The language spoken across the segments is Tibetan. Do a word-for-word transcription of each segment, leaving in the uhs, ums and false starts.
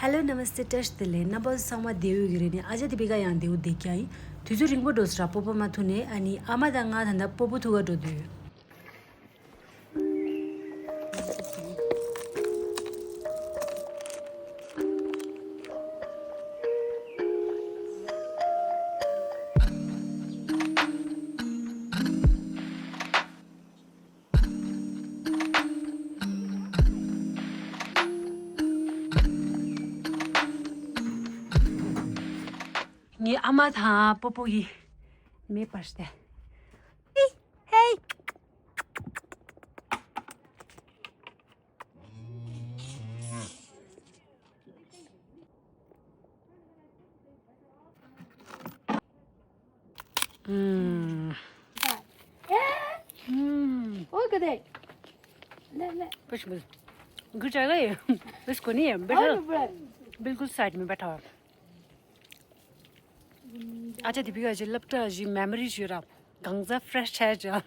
Hello, Namaste, བཀྲ་ཤིས་བདེ་ལེགས། རྣམ་པ་ཚང་མ་བདེ་པོ་ཡོད་ཀྱི་རེད་ནི། ཨ་ཅག་དེ་བི་ཀ་ཡང་བདེ་པོ་བསྡད་ཀྱི་ཡིན། དུས་ཚོད་རིང་པོ་འགྲོ་སོང་ར། སྤོ་སྤོ་མ་ཐུག་ནས། ཨ་ནི་ཨ་མ་དང་ང་ད་ལྟ་སྤོ་སྤོ་ཐུག་ག་འགྲོ་འདོད་ཡོད། ངའི་ཨ་མ་དང་སྤོ་སྤོ་ཡིན། མེད་པར་སྟེ། ཧེ། हम्म। हम्म। ओए कदे। ले, ले। कुछ भी। गुड आ गए। इसको नहीं है, बैठा। और ऊपर। बिल्कुल साइड में बैठा हुआ। अच्छा, दीपिका जी, लगता है जी, मेमोरी जी रहा। गंगा फ्रेश है जा।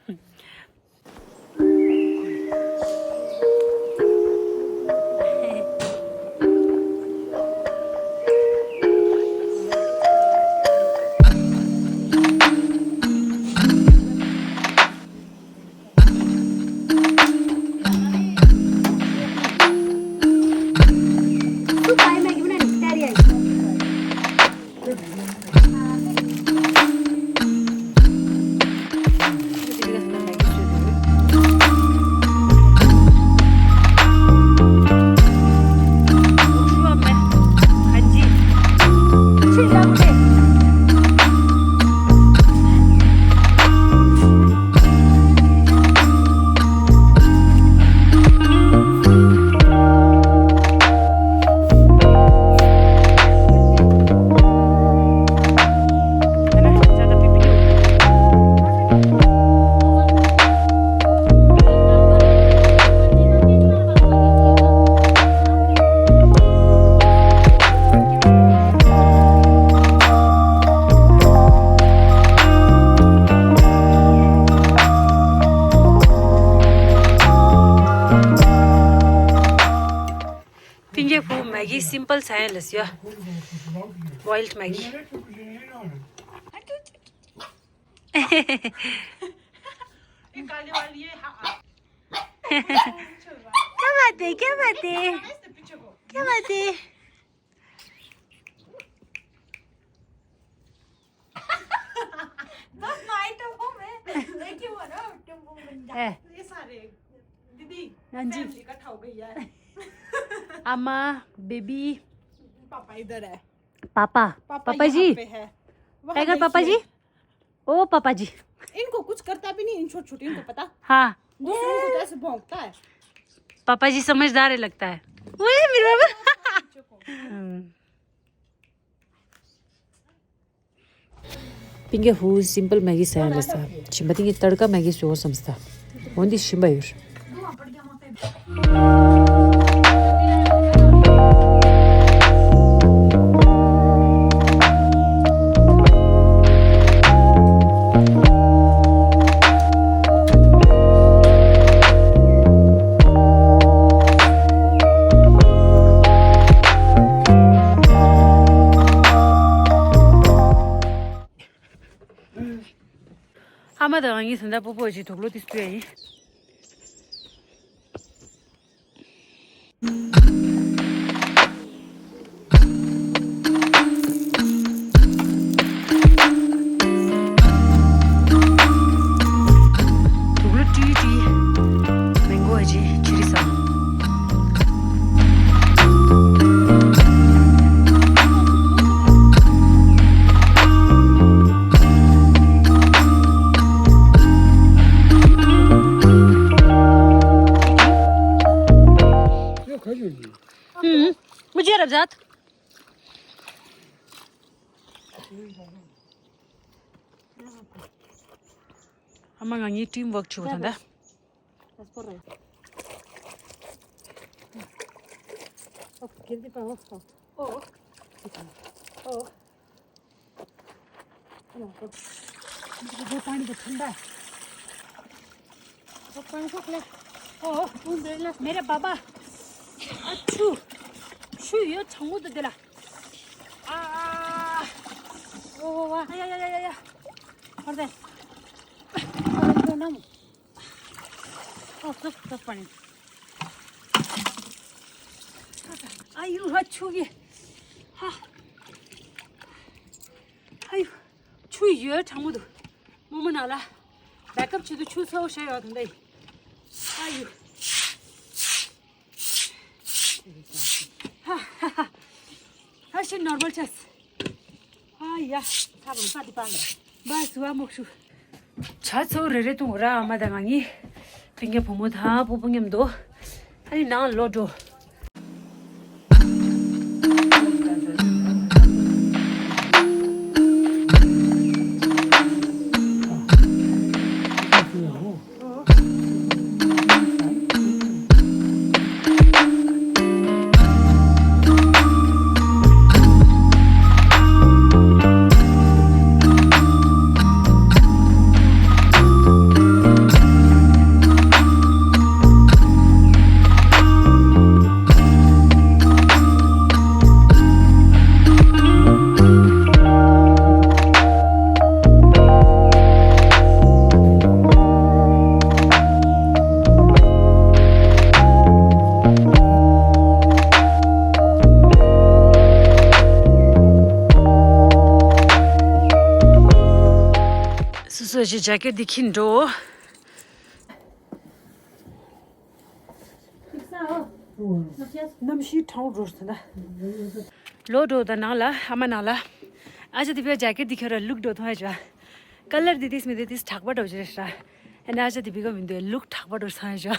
ཕིང་གི་བུ་མེ་གི་སིམ་པལ་ས་ཡན་ལས་ཡོད། ཝའིལ་མེ་གི། क्या बात है, क्या बात है, क्या बात है। बस माय टम्बो में एक ही हुआ ना, टम्बो बन जा। ए। ये सारे दीदी, हाँ जी। फैमिली इकट्ठा हो गई है। अम्मा, बेबी। पापा इधर है। पापा, पापा पापा जी। यहाँ पे है। वहाँ टाइगर पापा देखिए। जी। ओ पापा जी। इनको कुछ करता भी नहीं, इन छोटे छोटे, इनको पता। हाँ। दूसरों को तो ऐसे भौंकता है। पापा जी समझदार है लगता है। ओए मेरे बाबा। हम्म। ཕིང་གི་བུ་སིམ་པལ་མེ་གི་ཟ་ཡ་ལ་ས། ཞིམ་པ་དེ་ངས་ཏར་ཀ་མེ་གི་བཟོ་བསམ་སྟེ། འོན་ཏེ་ཞིམ་པ་ཡོད། ཨ་མ་དང་ངའི་ད་ལྟ་སྤོ་སྤོ་ཅིག་དུག་ལོག་ཏིས་སྤོས་ཡིན། དུག་ལོག་ཏི་ཏི། མེང་གོ་ཨ་ཅེ་ཅི་རི་ས། हम्म, मुझे रब जात। ཨ་མ་ང་གཉིས་ཊིམ་ཝརཀ་བྱེད་དགོས་ད་ལྟ། ཨོ། ཨོ། ཨོ། वो पानी को ठंडा है। वो पानी को ले। ओ, मेरे बाबा। अच्छू। ཆུ་ཡོད་གྲང་མོ་འདུག་དེ་ལ། ཨ། ཨོ་ཨ་ཡ་ཡ་ཡ་ཡ་ཡ། ཧོར་དེ། ཨོ་ནམ། ཨོ་སོ་སོ་པ་ནི། ཨ་ཡུ་ཧ་ཆུ་གི། ཧ། ཨ་ཡུ། ཆུ་ཡོད་གྲང་མོ་འདུག་མོ་མོ་ན་ལ། བེ་ཀབ་ཆུ་དུ་ཆུ་ཚ་བོ་ཤ་ཡོད་དང་འདི། ཨ་ཡུ། ཧ་ཧ་ཧ། ཧ་ཤི་ནོར་མལ་ཆེས། ཨ་ཡ། ཐ་བང་ས་དི་པང་ར། བ་སུ་བ་མོག་ཤུ། ཆ་ཚོ་རེ་རེ་ཏུང་ར་ཨ་མ་དང་ང་གཉིས། ཕིང་གེ་བུ་མོ་དང་བུ་བུ་མཉམ་དུ། ཨ་ནི་ནང་ལོག་འགྲོ། སོ་སོ་ཞིག་ཇེ་ཀེཊ་འདི་འཁྱེར་འགྲོ། གནམ་གཤིས་གྲང་རུ་སོང་ད། ལོག་འགྲོ་ད་ནང་ལ་ཨ་མ་ནང་ལ། ཨ་ཅག་དེ་བས་ཇེ་ཀེཊ་འདི་ཁྱོད་ར་ལུག་འགྲོ་ཐོང་ཨ་ཅག་ཀ་ལར་འདི་དེས་མི་དེ་དེས་དྲག་པ་འགྲོ་ཅི་རེད་ཤག་ཨ་ནི་ཨ་ཅག་དེ་བས་ག་མི་འདུག་ལུག་དྲག་པ་འགྲོ་སོང་ཨ་ཅག